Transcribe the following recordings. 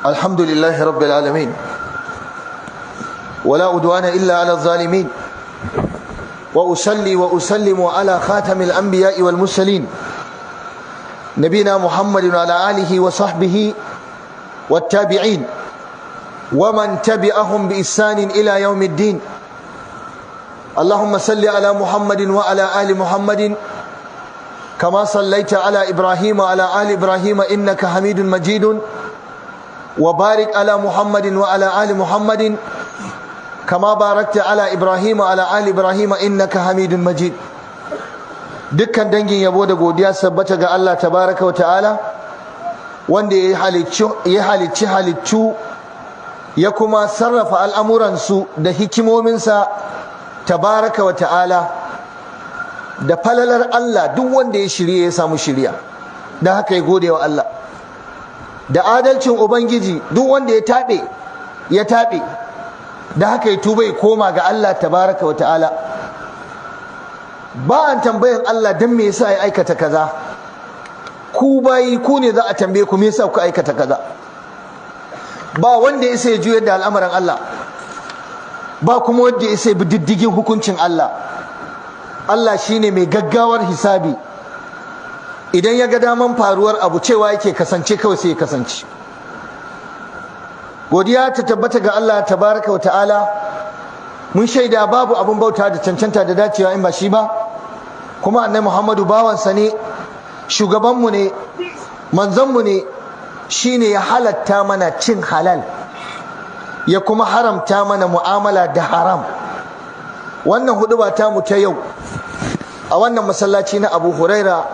الحمد لله رب العالمين، ولا عدوان إلا على الظالمين، وأصلي وأسلم على خاتم الأنبياء والمرسلين، نبينا محمد وعلى آله وصحبه والتابعين ومن تبعهم بإحسان إلى يوم الدين. اللهم صل على محمد وعلى آل محمد كما صليت على إبراهيم وعلى آل إبراهيم إنك حميد مجيد، وبارك على محمد وعلى آل محمد كما باركت على إبراهيم وعلى آل إبراهيم إنك حميد مجيد. Dukkan dangin yabo da godiya sabbata ga Allah tabaraka wa ta'ala, wanda ya halicci halittu ya kuma sarrafa al'amuransu da hikimominsa tabaraka wa ta'ala. Da falalar Allah duk wanda ya shirye ya samu shirya, don haka ya gode wa Allah. Da adalcin Ubangiji duk wanda ya taɓe ya taɓe, da haka ya tuba ya koma ga Allah tabaraka wa ta'ala. Ba an tambayan Allah don me yasa ya aikata kaza. Ku bayi ku ne za a tambaye ku me yasa ku aikata kaza. Ba wanda ya sai juyar da al'amuran Allah, ba kuma wanda ya sai bi diddigin hukuncin Allah. Allah shine mai gaggawar hisabi. Idan ya ga daman faruwar abu cewa yake kasance kawai sai ya kasance. Godiya ta tabbata ga Allah tabaraka wa ta'ala. Mun shaida babu abun bauta da cancanta da dacewa in ba shi ba, kuma annabi Muhammadu bawansa ne, shugabanmu ne, manzonmu ne. Shine ya halatta mana cin halal ya kuma haramta mana mu'amala da haram. Wannan huduba ta mu ta yau a wannan masallaci na Abu Huraira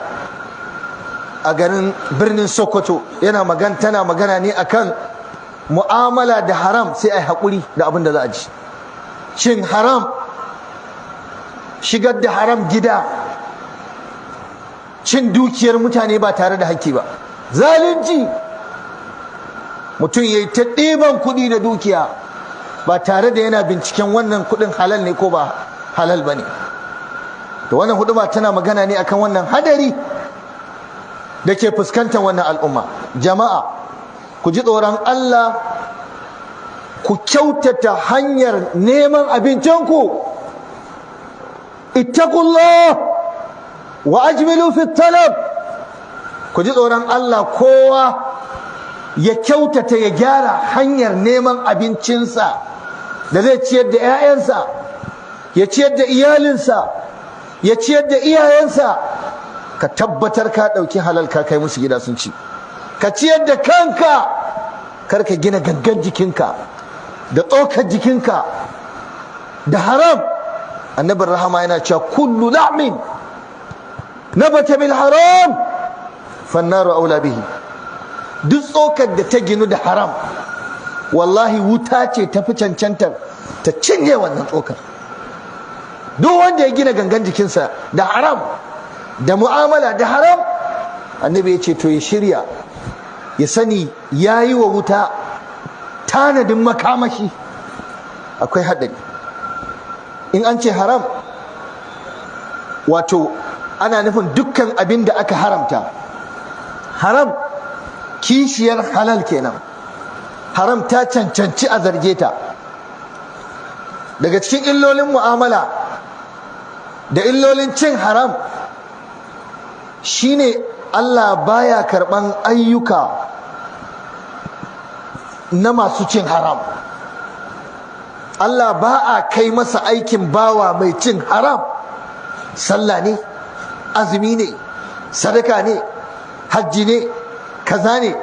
a garin birnin Sokoto yana magana, tana magana ne akan mu'amala da haram. Sai ai haƙuri da abin da za a ji. Cin haram, shigar da haram gida, cin dukiyar mutane ba tare da haƙƙi ba, zalunci, mutum ya yi ta ɗiban kuɗi da dukiya ba tare da yana binciken wannan kuɗin halal ne ko ba halal ba ne. Da wannan huduba tana magana ne akan wannan hadari da ke fuskantar wannan al'umma. Jama'a, ku ji tsoron Allah, ku kyautata hanyar neman abincinku. Ittaqullah wa ajmilu fi talab. Ku ji tsoron Allah, kowa ya kyautata ya gyara hanyar neman abincinsa da zai ciyar da 'ya'yansa, ya ciyar da iyalinsa, ya ciyar da iyayensa. Ka tabbatar ka ɗauki halal ka kai musu gida sun ci. Ka ciyar da kanka, kar ka gina gangan jikinka da tsokar jikinka da haram. Annabin rahama yana cewa kullu lahmin nabata bil haram fannaru aula bihi. Duk tsokar da ta ginu da haram, wallahi wuta ce ta fi cancantar ta cinye wannan tsokar. Duk wanda ya gina gangan jikinsa da haram, da mu'amala da haram, annabi ya ce to ya shirya, ya sani ya yi wa wuta tanadin makamashi. Akwai haɗari. In an ce haram, wato ana nufin dukkan abin da aka haramta. Haram kishiyar halal kenan. Haram ta cancanci a zarge ta. Daga cikin illolin mu'amala da illolin cin haram shine Allah baya karban ayyuka na masu cin haram. Allah ba a kai masa aikin bawa mai cin haram. Sallah ne, azumi ne, sadaka ne, hajji ne, kaza ne,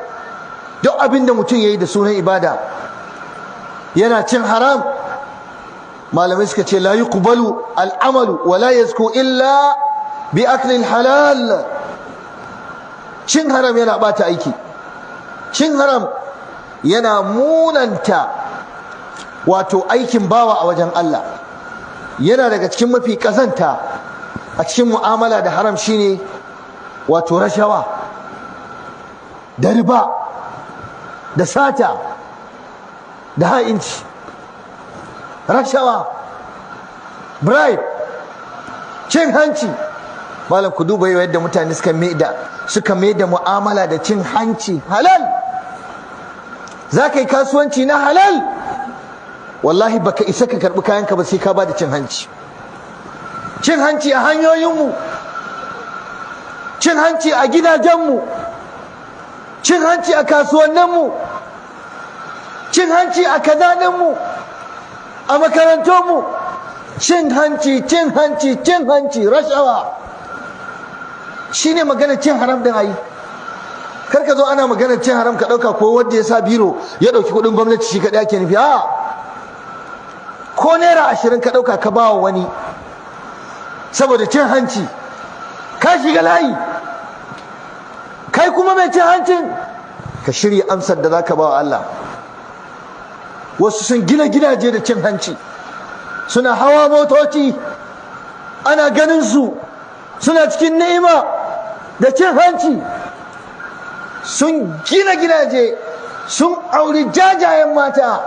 duk abin da mutum ya yi da sunan ibada yana cin haram, malamai suka ce la yuqbalu al'amalu wa la yazku illa bi akli halal. Cin haram yana bata aiki. Cin haram yana munanta wato aikin bawa a wajen Allah. Yana daga cikin mafi kazanta a cikin mu'amala da haram shine wato rashawa da riba da sata da ha'inci. Rashawa, bribe, cin hanci. Malam, ku duba yadda mutane suka mai da mu'amala da cin hanci halal. Za ka yi kasuwanci na halal, wallahi baka isa ka karɓi kayanka ba sai ka ba da cin hanci. Cin hanci a hanyoyinmu, cin hanci a gidajenmu, cin hanci a kasuwanninmu, cin hanci a kazaninmu, a makarantunmu, cin hanci, cin hanci, cin hanci, rashawa. Shine magana cin haram din ayi. Kar ka zo ana magana cin haram ka ɗauka ko wanda ya sa biro ya ɗauki kuɗin gwamnati shi kaɗai ake nufi. A ko ₦20 ka ɗauka ka ba wa wani saboda cin hanci, ka shiga layi. Kai kuma mai cin hancin, ka shirya amsar da za ka ba wa Allah. Wasu sun gina gidaje da cin hanci, suna hawa motoci, ana ganin su suna cikin ni'ima da cin hanci. Sun gina gidaje, sun auri jajayen mata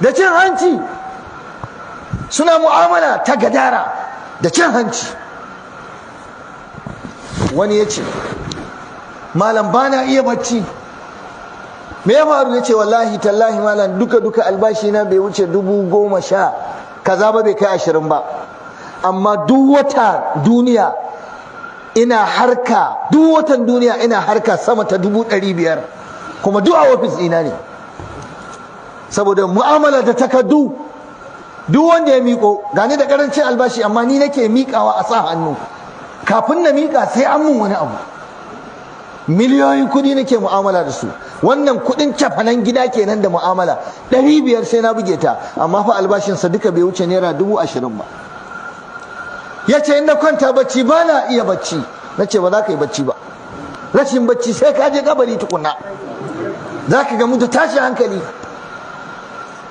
da cin hanci, suna mu'amala ta gadara da cin hanci. Wani ya ce, "Malam, ba na iya bacci." Me ya faru? Ya ce, "Wallahi tallahi malam, duka duka albashi na bai wuce 10,000 kaza ba, bai kai 20 ba, amma duk wata duniya ina harka, duk watan duniya ina harka sama ta 500,000, kuma duk a ofis ina ne, saboda mu'amala da takardu. Duk wanda ya miko gani da karancin albashi, amma ni nake miƙawa a sa hannu. Kafin na miƙa sai an mun wani abu. Miliyoyin kuɗi nake mu'amala da su. Wannan kuɗin cafanan gida kenan da mu'amala 500 sai na buge ta." Amma fa albashinsa duka bai wuce ₦20,000 ba. Ya ce, "In na kwanta bacci ba na iya bacci." Na ce, "Ba za ka yi bacci ba. Rashin bacci sai ka je kabari tukunna za ka gamu da tashin hankali."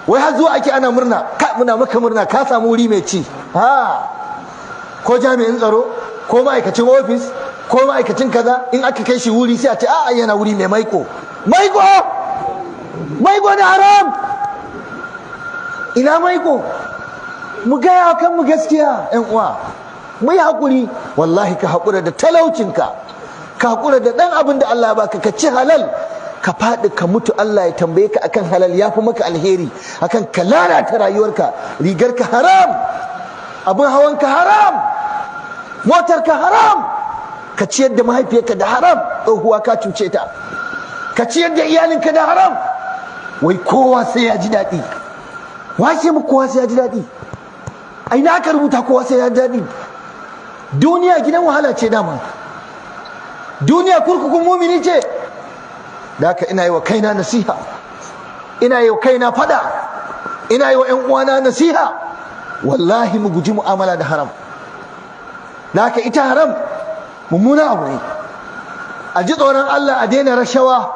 Wai har zuwa ake ana murna, "Ka muna maka murna, ka samu wuri mai ci." Ha, ko jami'in tsaro, ko ma'aikacin ofis, ko ma'aikacin kaza, in aka kai shi wuri sai a ce, "A'a, yana wuri mai maiko." Maiko, maiko da haram, ina maiko? Mu gaya kan mu gaskiya, yan uwa, mu yi haƙuri. Wallahi ka haƙura da talaucinka, ka haƙura da ɗan abin da Allah ya baka, ka ci halal, ka faɗi ka mutu Allah ya tambaye ka akan halal, ya fi maka alheri akan ka lalata rayuwarka. Rigarka haram, abin hawanka haram, motarka haram, ka ciyar da mahaifiyarka da haram, tsohuwa ka cuce ta, ka ciyar da iyalinka da haram. Wai kowa sai ya ji daɗi. Wace mu kowa sai ya ji daɗi? A ina aka rubuta kowa sai ya ji daɗi? Duniya gidan wahala ce dama, duniya kurkukun mumini ce. Da haka ina yi wa kaina nasiha, ina yi wa kaina fada, ina yi wa 'yan uwana nasiha, wallahi mu guji mu'amala da haram. Da haka ita haram mummuna abu ne. A ji tsoron Allah, a daina rashawa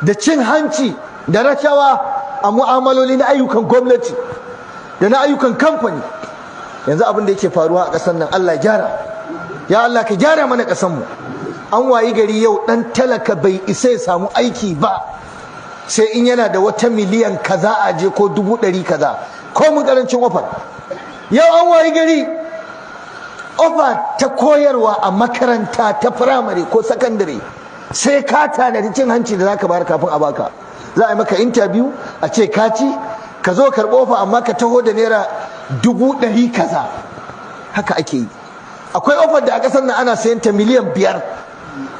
da cin hanci da rashawa a mu'amaloli na ayyukan gwamnati da na ayyukan kamfani. Yanzu abin da yake faruwa a ƙasar nan, Allah gyara, ya Allah ka gyara mana ƙasar mu. An wayi gari yau dan talaka bai isa ya samu aiki ba sai in yana da wata miliyan kaza a je ko 100,000 kaza, ko mun karancin offer. Yau an wayi gari offer ta koyarwa a makaranta ta firamare ko sakandare sai ka tanadi cin hanci da zaka bayar kafin a baka. Za a yi maka interview, a ce ka ci, ka zo karɓo offer, amma ka taho da ₦100,000 kaza. Haka ake yi. Akwai offer da a ƙasar nan ana sayan ta miliyan 5,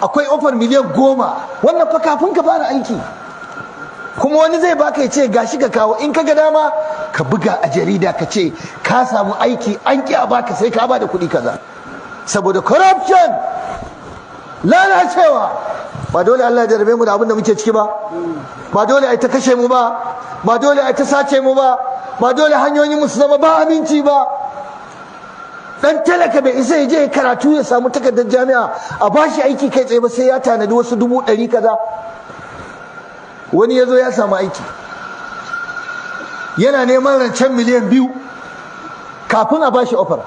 akwai offer miliyan 10. Wannan fa kafin ka fara aiki. Kuma wani zai baka ya ce, "Gashi, ka kawo." In ka ga dama ka buga a jarida ka ce ka samu aiki, an ki a baka sai ka bada kuɗi kaza, saboda corruption, lalacewa. Ba dole Allah ya jarabe mu da abin da muke ciki ba, ba dole ai ta kashe mu ba, ba dole ai ta sace mu ba, ba dole hanyoyin mu su zama ba aminci ba. Dan talaka bai isa ya je karatu ya samu takardar jami'a a bashi aiki kai tsaye ba sai ya tanadi wasu 100,000 kaza. Wani ya zo ya samu aiki, yana neman rancen miliyan 2 kafin a bashi offer.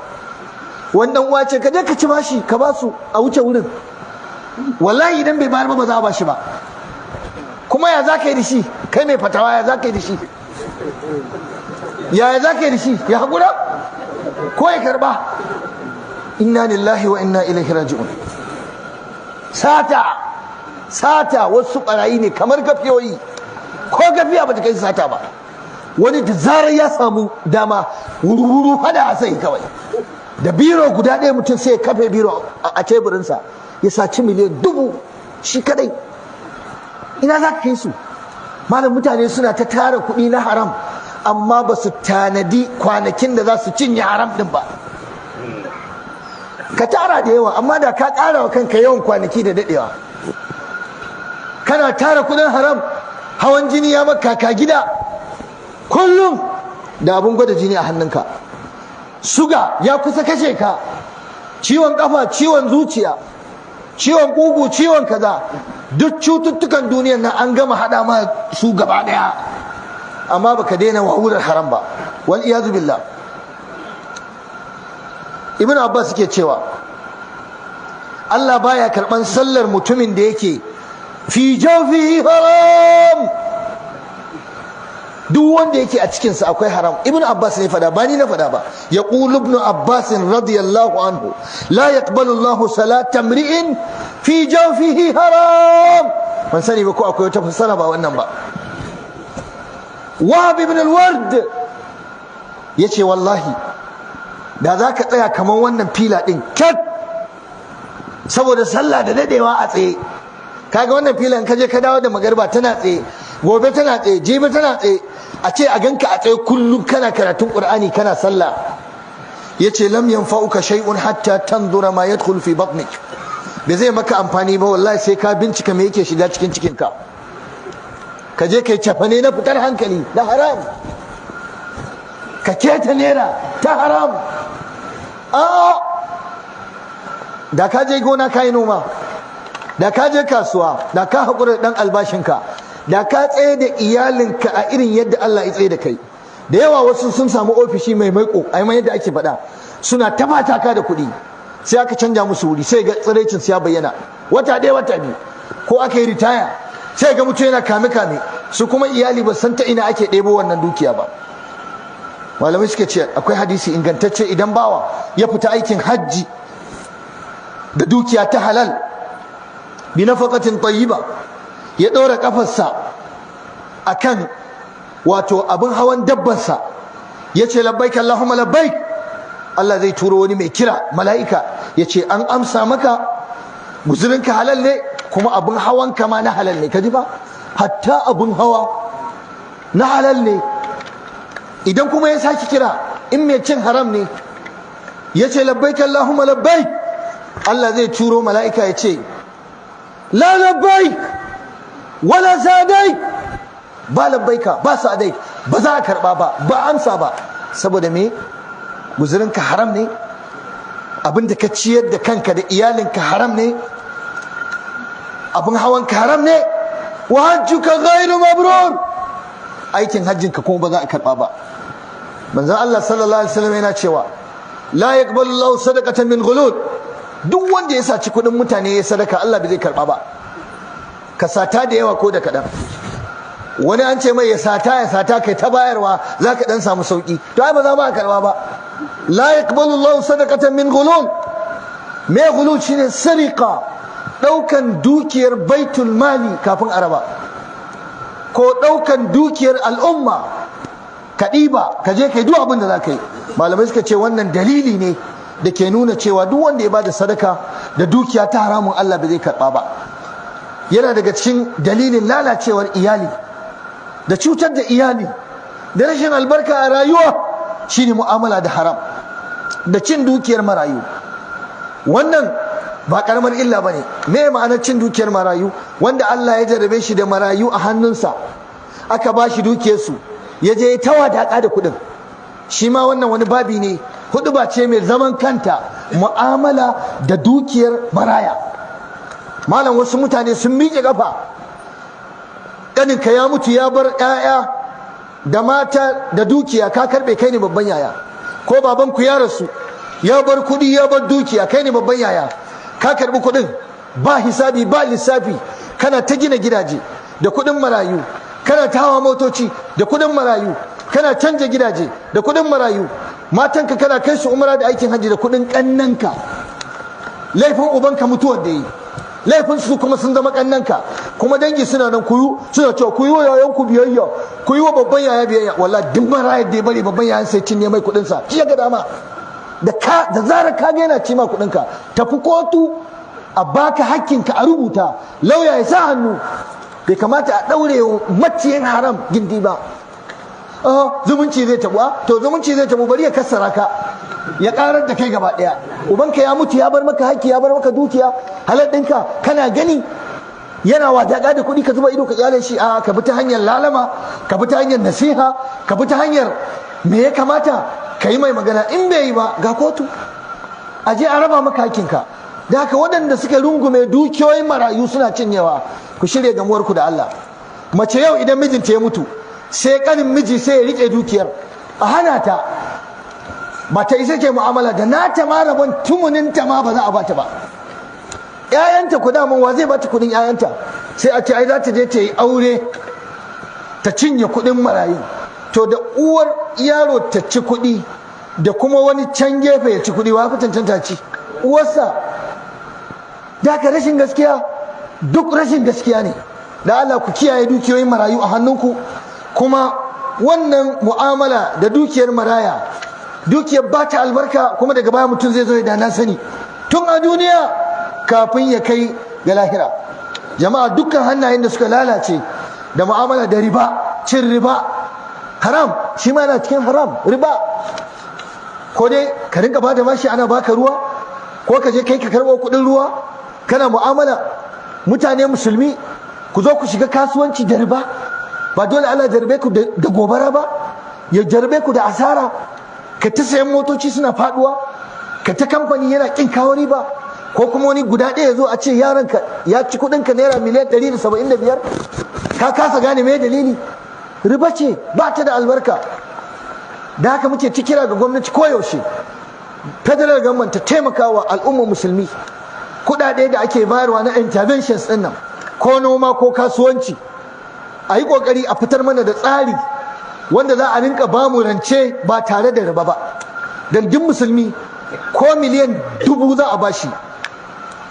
Wani dan uwa ce, "Ka je ka ci bashi ka basu a wuce wurin." Wallahi idan bai bayar ba, ba za a bashi ba. Kuma ya za ka yi da shi? Kai mai fatawa, ya za ka yi da shi? Ya za ka yi da shi? Ya haƙura ko ya karba? Inna lillahi wa inna ilaihi raji'un. Sata, sata, wasu barayi ne kamar gafiyoyi. Ko gafiya ba ta kai sata ba. Wani da zarar ya samu dama, wuru-wuru fada a sai kawai. Da biro guda ɗaya mutum sai ya kafe biro a teburinsa, ya saci 10,000,000 shi kadai. Ina za ka kai su? Malam, mutane suna ta tara kuɗi na haram, amma ba su tanadi kwanakin da za su cinye haram ɗin ba. Ka tara da yawa, amma da ka ƙara wa kanka yawan kwanaki da daɗewa. Kana tara kuɗin haram, hawan jini ya maka ka gida, kullum da abun gwada jini a hannunka, suga ya kusa kashe ka, ciwon kafa, ciwon zuciya, ciwon kugu, ciwon kaza, duk cututtukan duniyar nan an gama hada ma su gaba daya, amma baka daina wawurar haram ba. Wal iyazu billah. Ibn Abbas yake cewa Allah baya karban sallar mutumin da yake fi jawfihi haram, duk wanda yake a cikinsa akwai haram. Ibn Abbas ne fada, ba ni na fada ba. Yaqulu Ibn Abbas radiyallahu anhu: la yaqbalu Allah salata mri'in fi jawfihi haram. Ban sani ba ko akwai wata fassara ba wannan ba. Wahab ibn al-Ward yace: wallahi da za ka tsaya kamar wannan fila din kat, saboda sallah da dadewa a tsaye, kaga wannan filan, ka je ka dawo da magarba tana tsaye, gobe tana tsaye, jibi tana tsaye, a ce a ganka a tsaye kullum kana karatun Qur'ani, kana sallah, yace: lam yanfa'uka shay'un hatta tanzura ma yadkhulu fi batnik. Bai zai maka amfani ba wallahi, sai ka bincika me yake shiga cikin cikinka. Ka je kai cafane na fitar hankali da haram, ka keta naira ta haram. A da ka je gona ka yi noma, da ka je kasuwa, da ka haƙura da ɗan albashinka, da ka tsaye da iyalinka a irin yadda Allah ya tsaye da kai. Da yawa wasu sun samu ofishi mai maiko, a yadda ake faɗa, suna tabata ka da kuɗi, sai aka canja musu wuri, sai ga tsiraicin ya bayyana wata ɗaya, wata biyu, ko aka yi ritaya, sai ga mutum yana kame kame su, kuma iyali ba san ta ina ake ɗebo wannan dukiya ba. Malamai suka ce akwai hadisi ingantacce: idan bawa ya fita aikin hajji da dukiya ta halal, bi nafaqatin tayyiba, ya ɗora kafarsa akan wato abin hawan dabbarsa, ya ce: labbaik Allahumma labbaik, Allah zai turo wani mai kira, mala'ika, ya ce: an amsa maka, guzurinka halal ne, kuma abin hawan kama na halal ne. Ka ji ba, hatta abin hawa na halal ne. Idan kuma ya sake kira, in mai cin haram ne, ya ce: labbaik Allahumma labbaik, Allah zai turo mala'ika ya ce: la labbaik wala sa'daik, ba labbaika ba sa'daik, ba za a karba ba, ba amsa ba. Saboda me? Guzurinka haram ne, abinda ka ciyar da kanka da iyalinka haram ne, abin hawanka haram ne. Wa hajjuka ghairu mabrur, aikin hajjinka kuma ba za a karba ba. Manzon Allah sallallahu alaihi wasallam yana cewa: la yaqbalu Allahu sadaqatan min ghulul. Duk wanda ya saci kudin mutane ya sadaka, Allah bai zai karba ba. Ka sata da yawa ko da kaɗan, wani an ce mai ya sata, ya sata, kai ta bayarwa, za ka dan samu sauki. To ai ba za ma karba ba. La yaqbalu Allahu sadaqatan min ghulul. Me ghulul? Shine sariqa, daukan dukiyar baitul mali kafin araba, ko daukan dukiyar al'umma ka ɗiba ka je kai duk abin da za ka yi. Malamai suka ce wannan dalili ne da ke nuna cewa duk wanda ya bada sadaka da dukiya ta haramun, Allah bai zai karba ba. Yana daga cikin dalilin lalacewar iyali da cutar da iyali da rashin albarka a rayuwa shine mu'amala da haram da cin dukiyar marayu. Wannan ba karamar illa bane. Me ma'anar cin dukiyar marayu? Wanda Allah ya jarrabe shi da marayu a hannunsa, aka ba shi dukiyarsu, ya je ya tawadaka da kuɗin, shi ma wannan wani babi ne, hudu ba ce mai zaman kanta, mu'amala da dukiyar maraya. Malam, wasu mutane sun miƙe kafa. Ƙaninka ya mutu ya bar 'ya'ya da mata da dukiya, ka karɓe, kai ne babban yaya. Ko babanku ya rasu ya bar kuɗi, ya bar dukiya, kai ne babban yaya, ka karɓi kuɗin ba hisabi ba lissafi, kana ta gina gidaje da kuɗin marayu, kana ta hawa motoci da kuɗin marayu, kana canja gidaje da kuɗin marayu, matanka kana kai su umara da aikin hajji da kuɗin ƙannanka. Laifin ubanka mutuwar da yi. Laifin su kuma sun zama kannanka, kuma dangi suna nan kuyu suna cewa ku yi wa yayan ku biyayya, ku yi wa babban yaya biyayya. Wallahi duk marayar da ya bari babban yayan sai cinye mai kuɗin sa, shi ya ga dama. Da ka da zarar ka ga yana ci ma kuɗin ka, tafi kotu a baka hakkinka, a rubuta, lauya ya sa hannu. Bai kamata a ɗaure maciyin haram gindi ba. Zumunci zai tabu, to zumunci zai tabu, bari ya kassara ka, ya karar da kai gaba daya. Ubanka ya mutu ya bar maka haƙƙi, ya bar maka dukiya halal ɗinka, kana gani yana wadaƙa da kuɗi, ka zuba ido ka kyale shi? A ka bi ta hanyar lalama, ka bi ta hanyar nasiha, ka bi ta hanyar me ya kamata ka yi mai magana. In bai yi ba, ga kotu, a je a raba maka hakkinka. Da haka waɗanda suka rungume dukiyoyin marayu suna cinyewa, ku shirya gamuwarku da Allah. Mace yau idan mijinta ya mutu, sai kanin miji sai ya rike dukiyar, a hana ta, ba ta isa ke mu'amala da nata ma, rabon tumuninta ma ba za a bata ba. Ƴaƴanta ku daman wa zai bata kudin ƴaƴanta? Sai a ce ai za ta je ta yi aure ta cinye kudin marayu. To da uwar yaro ta ci kudi da kuma wani can gefe ya ci kudi, wa fi cancanta ci? Uwarsa. Da haka rashin gaskiya duk rashin gaskiya ne. Da Allah ku kiyaye dukiyoyin marayu a hannunku. Kuma wannan mu'amala da dukiyar maraya, dukiyar ba ta albarka, kuma daga baya mutum zai zo ya dana sani tun a duniya kafin ya kai ga lahira. Jama'a, dukkan hannayen da suka lalace da mu'amala da riba, cin riba haram, shi ma yana cikin haram, riba. Ko dai ka rinka bada bashi ana baka ruwa, ko ka je kai ka karɓo kuɗin ruwa kana mu'amala. Mutane musulmi, ku zo ku shiga kasuwanci da riba, ba dole Allah jarbe ku da gobara ba, ya jarbe ku da asara. Ka ta sayan motoci suna faduwa, ka ta kamfani yana kin kawo riba, ko kuma wani guda ɗaya ya zo a ce yaron ka ya ci kuɗin ka naira miliyan 175, ka kasa gane me dalili. Riba ce, ba ta da albarka. Da haka muke ci kira ga gwamnati koyaushe, federal government ta taimaka wa al'ummar musulmi. Kuɗaɗe da ake bayarwa na interventions ɗin nan, ko noma ko kasuwanci, a yi ƙoƙari a fitar mana da tsari wanda za a rinka ba mu rance ba tare da riba ba. Don duk musulmi ko miliyan 1000 za a bashi,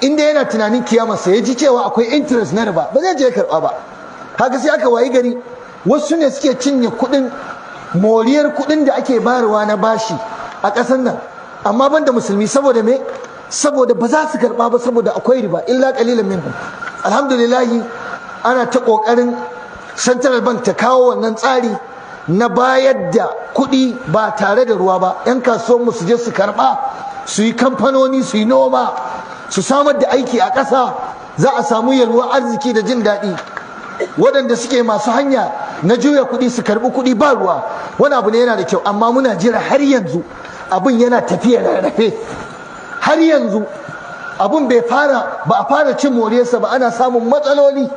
inda yana tunanin kiyamarsa, ya ji cewa akwai interest na riba, ba zai je karɓa ba. Haka sai aka wayi gari wasu ne suke cinye kuɗin moriyar kuɗin da ake bayarwa na bashi a ƙasar nan, amma banda musulmi. Saboda me? Saboda ba za su karɓa ba, saboda akwai riba, illa qalilan minhum. Alhamdulillahi, ana ta ƙoƙarin Central Bank ta kawo wannan tsari na bayar da kuɗi ba tare da ruwa ba. 'Yan kasuwanmu su je su karɓa, su yi kamfanoni, su yi noma, su samar da aiki a ƙasa. Za a samu yalwar arziki da jin daɗi. Waɗanda suke masu hanya na juya kuɗi su karɓi kuɗi ba ruwa, wani abu ne yana da kyau, amma muna jira har yanzu abin yana tafiya rarrafe. Har yanzu abin bai fara ba, a fara cin moriyarsa ba, ana samun matsaloli.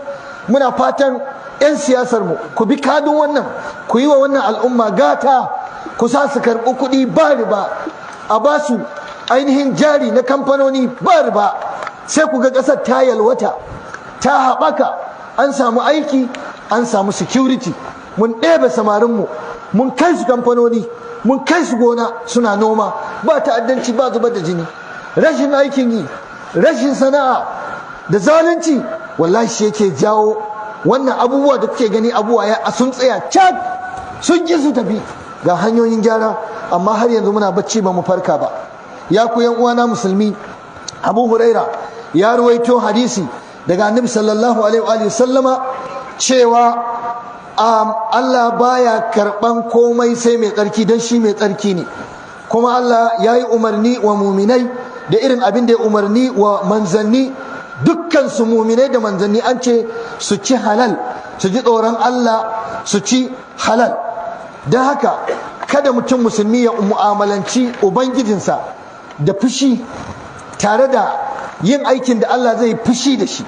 Muna fatan 'yan siyasar mu ku bi kadun wannan, ku yi wa wannan al'umma gata, ku sa su karɓi kuɗi ba riba, a ba su ainihin jari na kamfanoni ba riba, sai ku ga ƙasar ta yalwata, ta haɓaka, an samu aiki, an samu security. Mun ɗebe samarinmu, mun kai su kamfanoni, mun kai su gona suna noma, ba ta'addanci, ba zubar da jini. Rashin aikin yi, rashin sana'a da zalunci, wallahi shi yake jawo wannan abubuwa da kuke gani. Abubuwa ya sun tsaya cak, sun ki su tafi. Ga hanyoyin gyara, amma har yanzu muna bacci, ba mu farka ba. Ya ku yan uwana musulmi, Abu Huraira ya ruwaito hadisi daga Annabi sallallahu alaihi wa sallama cewa Allah baya karban komai sai mai tsarki, don shi mai tsarki ne. Kuma Allah ya yi umarni wa muminai da irin abin da ya umarni wa manzanni. Dukkan su muminai da manzanni an ce su ci halal, su ji tsoron Allah, su ci halal. Don haka kada mutum musulmi ya mu'amalanci ubangijinsa da fushi tare da yin aikin da Allah zai fushi da shi.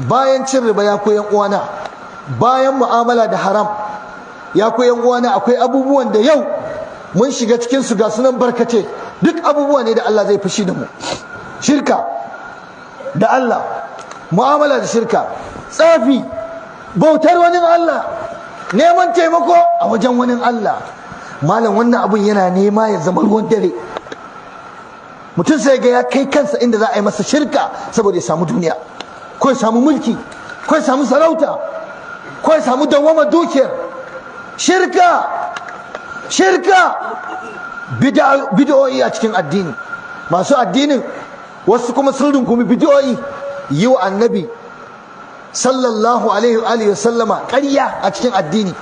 Bayan cin riba, ya ku yan uwana, bayan mu'amala da haram, ya ku yan uwana, akwai abubuwan da yau mun shiga cikin su, ga sunan barkace, duk abubuwa ne da Allah zai fushi da mu. Shirka da Allah, mu'amala da shirka, tsafi, bautar wani Allah, neman taimako a wajen wani Allah. Malam, wannan abun yana nema ya zama ruwan dare. Mutum sai ga ya kai kansa inda za a yi masa shirka saboda ya samu duniya. Ko ya samu mulki, ko ya samu sarauta, ko ya samu dawwama dukiyar. Shirka, shirka, bid'o'i a cikin addini. Masu addinin wasu kuma sun rungumi bid'o'i, yi wa annabi sallallahu alaihi wa sallama ƙarya a cikin addini,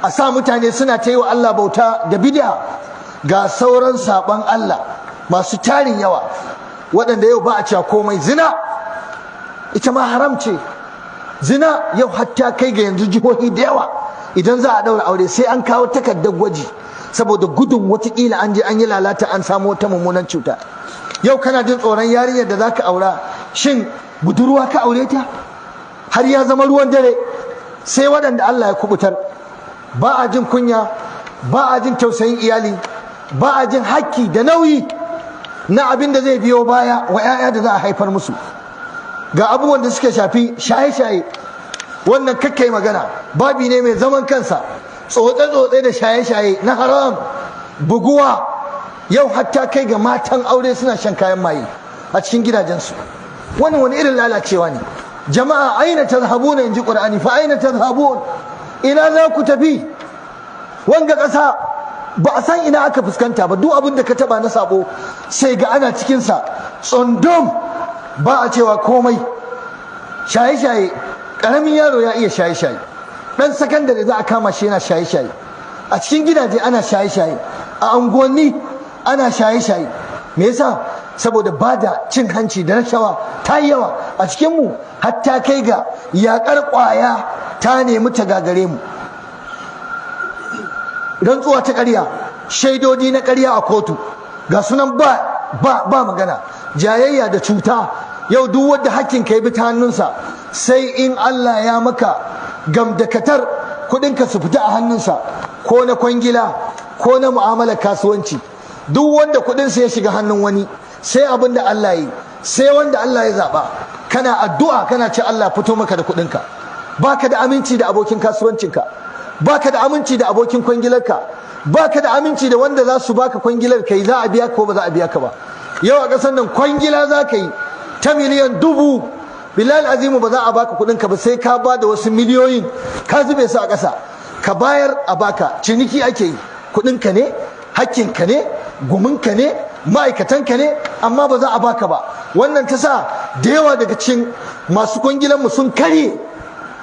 a sa mutane suna ta yi wa Allah bauta da bid'a. Ga sauran saban Allah masu tarin yawa waɗanda yau ba a cewa komai. Zina ita ma haram ce. Zina yau hatta kai ga yanzu jihohi da yawa idan za a ɗaura aure sai an kawo takardar gwaji, saboda gudun watakila an je an yi lalata an samu wata mummunan cuta. Yau kana jin tsoron yarinyar da zaka aura, shin budurwa ka aure ta? Har ya zama ruwan dare, sai waɗanda Allah ya kubutar. Ba a jin kunya, ba a jin tausayin iyali, ba a jin hakki da nauyi na abin da zai biyo baya wa 'ya'ya da za a haifar musu. Ga abubuwan da suka shafi shaye-shaye, wannan kakkai magana babi ne mai zaman kansa. Tsotse-tsotse da shaye-shaye na haram, buguwa, yau hatta kai ga matan aure suna shan kayan maye a cikin gidajensu. Wannan wani irin lalacewa ne jama'a. Aina tazhabuna, inji Qur'ani, fa aina tazhabun, ina za ku tafi? Wanga ƙasa ba a san ina aka fuskanta ba. Duk abin da ka taba na sabo sai ga ana cikin sa tsundum, ba a cewa komai. Shaye-shaye, ƙaramin yaro ya iya shaye-shaye, dan sakandare za a kama shi yana shaye-shaye. A cikin gidaje ana shaye-shaye, a unguwanni ana shaye-shaye. Me yasa? Saboda ba da cin hanci da rashawa ta yi yawa a cikinmu, hatta kai ga yaƙar ƙwaya ta nemi ta gagare mu. Rantsuwa ta ƙarya, shaidodi na ƙarya a kotu, ga sunan ba ba ba magana. Jayayya da cuta, yau duk wanda hakkin ka bi ta hannunsa, sai in Allah ya maka gamdakatar kuɗinka su fita a hannunsa, ko na kwangila ko na mu'amalar kasuwanci. Duk wanda kuɗinsa ya shiga hannun wani, sai abin da Allah yi, sai wanda Allah ya zaɓa. Kana addu'a kana ce Allah fito maka da kuɗinka. Baka da aminci da abokin kasuwancinka, baka da aminci da abokin kwangilarka, baka da aminci da wanda za su baka kwangilar kai, za a biya ko ba za a biya ka ba. Yau a ƙasar nan kwangila za ka yi ta miliyan 1000, bilal azimu ba za a baka kuɗinka ba sai ka ba da wasu miliyoyin, ka zube su a ƙasa, ka bayar a baka. Ciniki ake yi, kuɗinka ne, hakkinka ne, guminka ne, ma'aikatanka ne, amma ba za a baka ba. Wannan ta sa da yawa daga cikin masu kwangilanmu sun karye,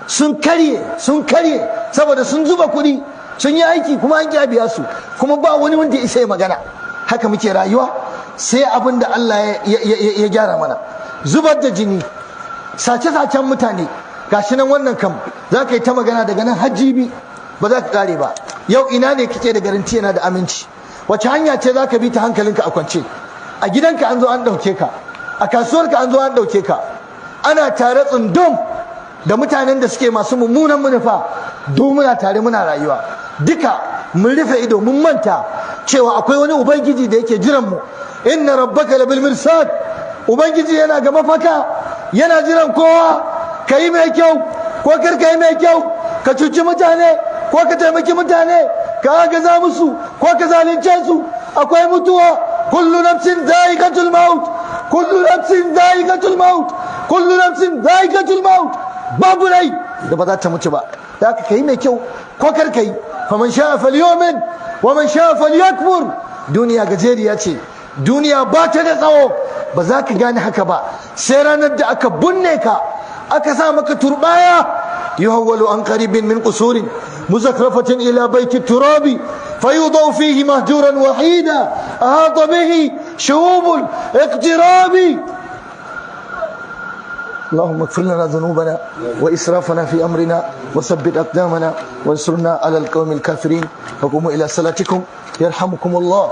sun karye, sun karye, saboda sun zuba kuɗi sun yi aiki kuma an ƙi biya su, kuma ba wani wanda ya isa ya magana. Haka muke rayuwa, sai abin da Allah ya gyara mana. Zubar da jini, sace-sacen mutane, gashi nan. Wannan kam za ka yi ta magana daga nan hajjibi ba za ka kare ba. Yau ina ne kake da garanti yana da aminci? Wace hanya ce za ka bi ta hankalinka a kwance? A gidanka an zo an ɗauke ka, a kasuwarka an zo an ɗauke ka. Ana tare tsundum da mutanen da suke masu mummunan manufa. Duk muna tare muna rayuwa, duka mun rufe ido, mun manta cewa akwai wani ubangiji da yake jiran mu. Inna rabbaka labil mirsad. Ubangiji yana ga mafaka, yana jiran kowa. Ka yi mai kyau ko kar ka yi mai kyau, ka cuci mutane ko ka taimaki mutane, ka agaza musu ko ka zalunce su, akwai mutuwa. Kullu nafsin za'iqatul maut, kullu nafsin za'iqatul maut, kullu nafsin za'iqatul maut. Babu rai da ba za ta mutu ba. Da haka kai mai kyau ko kar ka yi, faman sha'a falyu'min wa man sha'a falyakfur. Duniya gajeriya ce, duniya ba ta da tsawo. Ba za ka gane haka ba sai ranar da aka binne ka, aka sa maka turbaya. Yuhawwalu an qaribin min qusurin muzakrafatin ila baiti turabi, fayudaw fihi mahjuran wahida ahata bihi shuhubul iqtirabi. اللهم اغفر لنا ذنوبنا وإسرافنا في أمرنا وثبت أقدامنا وانصرنا على القوم الكافرين. فقوموا إلى صلاتكم يرحمكم الله.